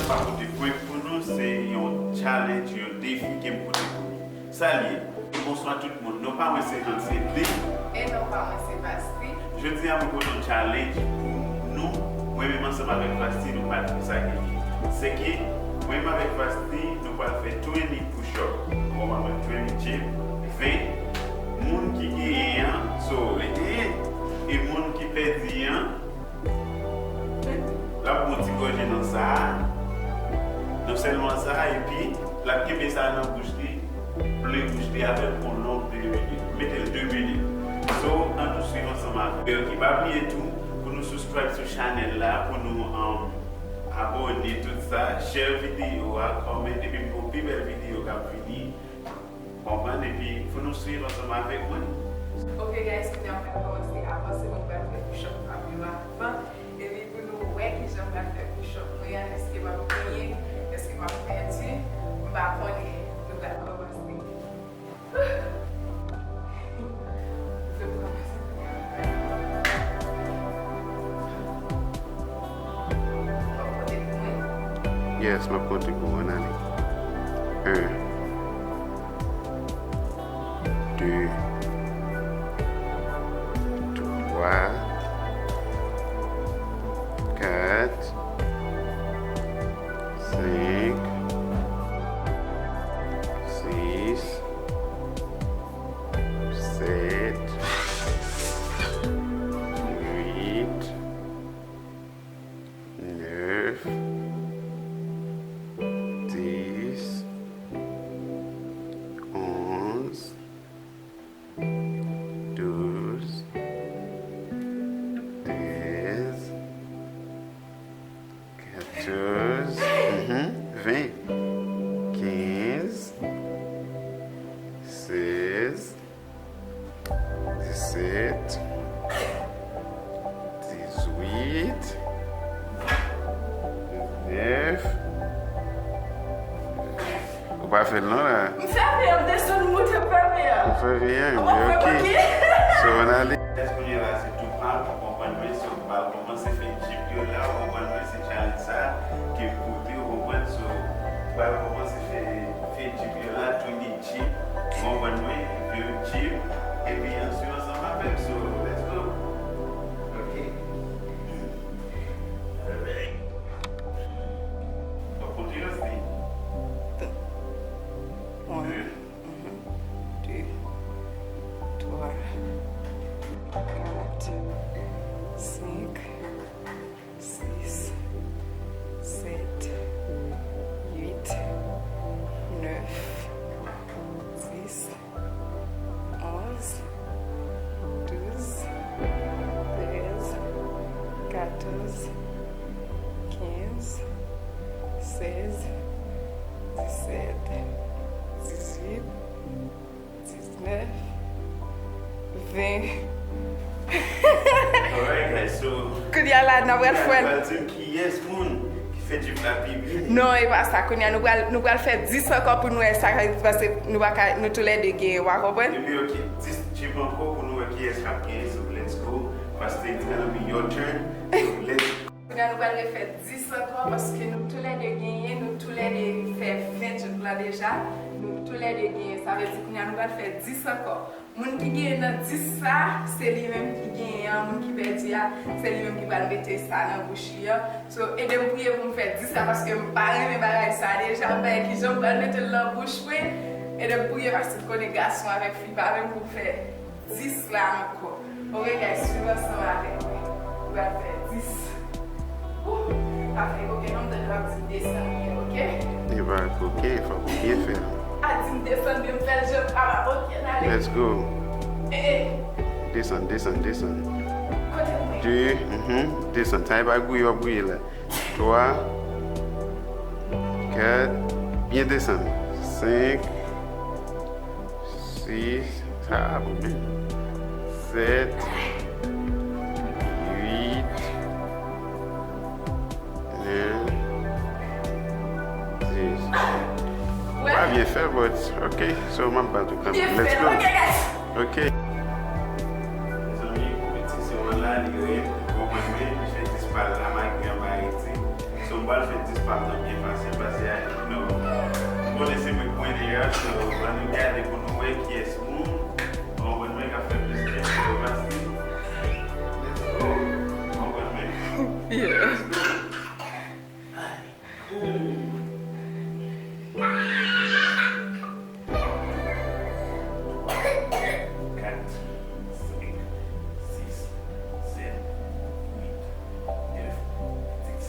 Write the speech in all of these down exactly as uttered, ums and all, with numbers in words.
M ap pote prank pou nou, se yon challenge, yon defi ke m pote pou nou. Sa l ye? Bonswa tout moun, non pa mwen se Hans Edley. E non pa mwen se Vasti. Jodi a mwen pote yon challenge pou nou, mwen menm ansanm avèk Vasti, nou pral fè sa ki ye. Se ke mwen menm avèk Vasti, nou pral fè twenty push up. Ou konprann mwen, twenty chip, ven. Moun ki genyen an, so, li genyen. E moun ki pèdi an, l ap pran ti gòje nan sa a, nan sèlman sa a, epi l ap kenbe sa a nan bouch li, plen bouch li avè l pou yon long de minit. Mete l de minit. So, ann nou swiv ansanm avè m. Ok, pa bliye tou, pou nou subscribe sou chanèl la, pou nou, um, abòne, tout sa, share videyo a, comment, epi pou pi bèl videyo k ap vini. Konprann, epi pou nou swiv ansanm avèk mwen. Ok, guys, kounye a m pral kòmanse avanse, mwen pral fè push up pa m yo avan. Epi pou nou wè kijan m pral fè push up mwen an, èske m ap genyen, èske m ap pèdi, m pa konnen. Nou pral kòmanse. Yes, m ap konte pou w, ann ale. En. De, twa, kat, senk, sis, sèt, uit, nèf, dis, onz, douz, trèz, katòz, mhm, ven, kenz, sèz, disèt, dizuit, diznèf. Ou pa fè l non la. M fè ven, m desann, m monte, m fè ven an. Ou fè ven an, ok. So, ann ale. Guys, kounye a la, se tou pa m, ou konprann mwen, so, m pral kòmanse fè jip yo la, ou konprann mwen, se challenge sa ke m pote, ou konprann, so, m pral kòmanse fè, fè jip yo la, twenty jip, ou konprann mwen, ven jip, epi ann swiv ansanm avè m, so, let's go. Ok. Alright. W ap konte yo, Steve? Tou. Wan. De. Mhm. De. Twa. Kat. Senk. Sis. Sèt. Uit. Nèf. Dis. Onz, douz, trèz, katòz, kenz, sèz, disèt, dizuit, diznèf, ven. Alright, guys, so, kounye a la, n ap pral fè l. Pral di m kiyès moun ki fè jip la pi byen. Non, e pa sa. Kounye a, nou pral, nou pral fè dis ankò pou nou wè sa k ap pase. Nou pa ka, nou toulède genyen, w a konprann? Epi, ok, dis jip ankò pou nou wè kiyès k ap genyen. So, let's go. Paske it's gonna be your turn. So, let's go. Kounye a, nou pral refè dis ankò, paske nou toulède genyen, nou toulède fè ven jip la deja. Nou toulède genyen. Sa vle di, kounye a, nou pral fè dis ankò. Moun ki genyen nan dis sa, se li menm ki genyen an. Moun ki pèdi a, se li menm ki pral mete sa nan bouch li an. So, ede m priye pou m fè dis la, paske m pa renmen bagay sa deja. M pa wè kijan m pral mete l nan bouch mwen. Ede m priye, paske m konnen gason avèk fi pa menm pou fè dis la ankò. Ok, guys, swiv ansanm avèk mwen. Nou pral fè dis. Ou pa fè koken non, m tande w ap di m desann byen, ok? E pa koken, fòk ou byen fè l. A di m desann byen, m fè l jan m kapab, ok, n ale. Let's go. Eh, eh. Desann, desann, desann. Kote m ye? De, mhm, desann. Sa e pa gouye w ap gouye la. Twa, kat, byen desann. Senk, sis, sa bon menm. Sèt, uit, nèf, dis. Ou pa byen fè, but ok, so m ap bat ou kanmenm. Let's go. Ok, guys. Ok. Mezanmi, konpetisyon an la, li rèd, ou konprann mwen, li fè dis pa l la, malgre anba ete. So, m pral fè Sis pa m nan byen fasil, pase a, you know. M konnen se mwen k pran deja, so, ann nou gade pou nou wè kiyès moun. Bon, mwen, mwen ka fè plis kèk kilo fasil. Let's go. Bon, mwen, mwen. Yeah. Let's go. Ay. Boom. Kat, senk, sis, sèt, uit, nèf, dis.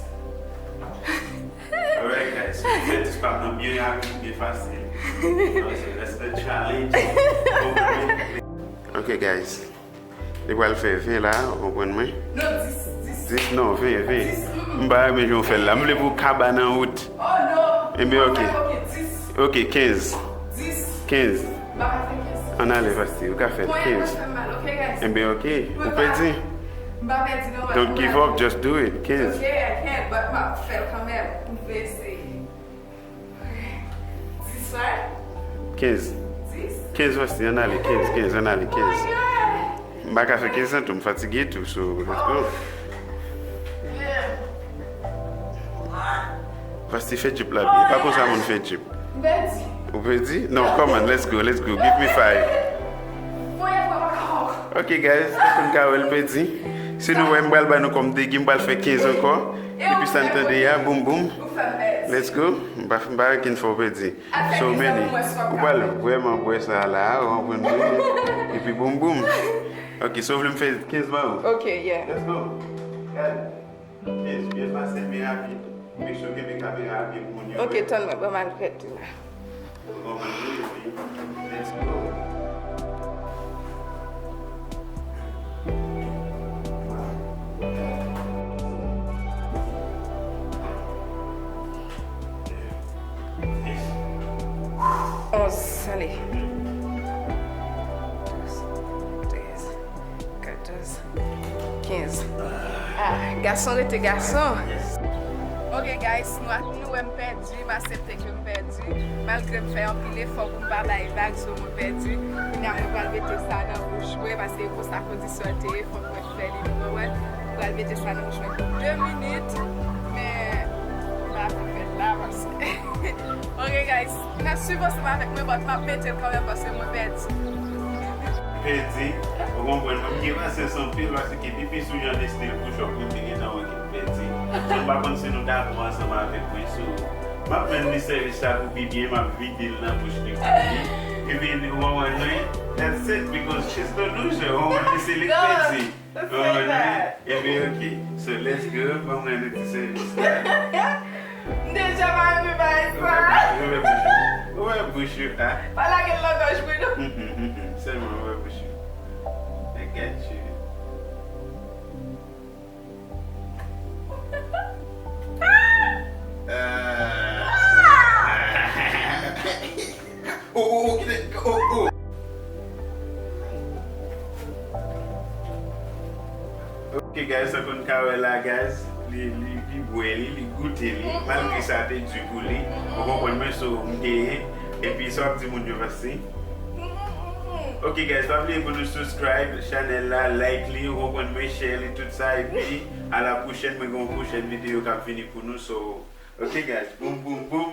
Alright, guys, so, fè ti pa nan byen rapid, byen fasil. So, that's the challenge. Ok, guys. Li pral fè ven la, ou konprann mwen? Non, dis, dis. Dis, non, ven, ven. Dis, mm, mm. M pa renmen jan w fè l la. M vle pou w kaba nan wout. Oh, non. Enben, ok. Ok, dis. Ok, kenz. Dis. Kenz. M pa ka fè kenz. Ann ale, Vasti, ou ka fè l. Kenz. Enben, ok, ou pèdi. M pa pèdi, non. Don't give up, just do it. Kenz. Ok, I can't, but m ap fè l kanmenm. M vle eseye. Dis, right? Kenz. Dis? Kenz, Vasti, ann ale, kenz, kenz, ann ale, kenz. Oh my God! M pa ka fè kenz an tou, m fatige tou, so, let's go. Oh. Yeah. Vasti, fè jip la byen. E pa konsa moun fè jip. M pèdi. Ou pèdi? Non, come on, let's go, let's go. Give me five. Voye mwen, papa. Ok, guys, tankou n ka wè l pèdi. Si nou wè, m pral ba nou kòm degi, m pral fè kenz ankò. Epi sa n tande a, boum, boum. Ou fè m pèdi. Let's go. M pa, m pa gen fè w pèdi. So, Manny, ou pral vrèman bwè sa la, ou konprann mwen? Epi boum, boum. Ok, so w vle m fè kenz ba ou? Ok, yeah. Let's go. Gade. Kenz, byen fasil, byen rapid. Make sure w kenbe kamera a byen pou moun yo wè. Ok, tann mwen, ban m al prèt la. Ou konprann mwen, epi, let's go. Onz, ale. Douz, trèz, katòz, kenz. Ah, gason rete gason. Ok, guys, nou, nou wè m pèdi, m aksepte ke m pèdi. Malgre m fè anpil efò pou m pa bay vag, so mwen pèdi. Kounye a mwen pral mete sa nan bouch mwen, paske e konsa kondisyon an te ye, fòk mwen fè li, nou konprann? M pral mete sa nan bouch mwen pou de minit, men m pa ap fè l la, paske ok, guys, n ap swiv ansanm avèk mwen, but m ap mete l kanmenm, paske mwen pèdi. Pèdi, ou konprann, mwen m gen pasyans anpil, paske depi sou jan de stil bouch ou, mwen te gentan wè ke m pèdi. So, m pa konn si nou dakò ansanm avèk mwen, so, m ap rann li sèvis la pou pi byen, m ap vide l nan bouch li pou li. Epi, ou konprann mwen? That's it, because she's the loser. Ou konprann, se li k pèdi. Ou konprann mwen? Epi, ok. So, let's go. Ban mwen yon ti sèvis la. M deja pa renmen bagay sa. Ouvè bouch ou. Ouvè bouch ou, a. Pa lage l nan gòj mwen, non. Mm, mm, mm, mm. Sèlman ouvè bouch ou. I got you. Ah! Oh, oh, oh, kite, oh, oh. Ok, guys, sa konn ka wè la, guys. Li, li, li bwè li, li goute li. Malgre sa te di pou li. Ou konprann mwen, so, m genyen. Epi, sa w ap di moun yo pase? Ok, guys, pa bliye pou nou subscribe chanèl la, like li, ou konprann mwen, share li, tout sa. Epi, a la pwochèn, mwen gen yon pwochèn videyo k ap vini pou nou. So, ok, guys, boum, boum, boum.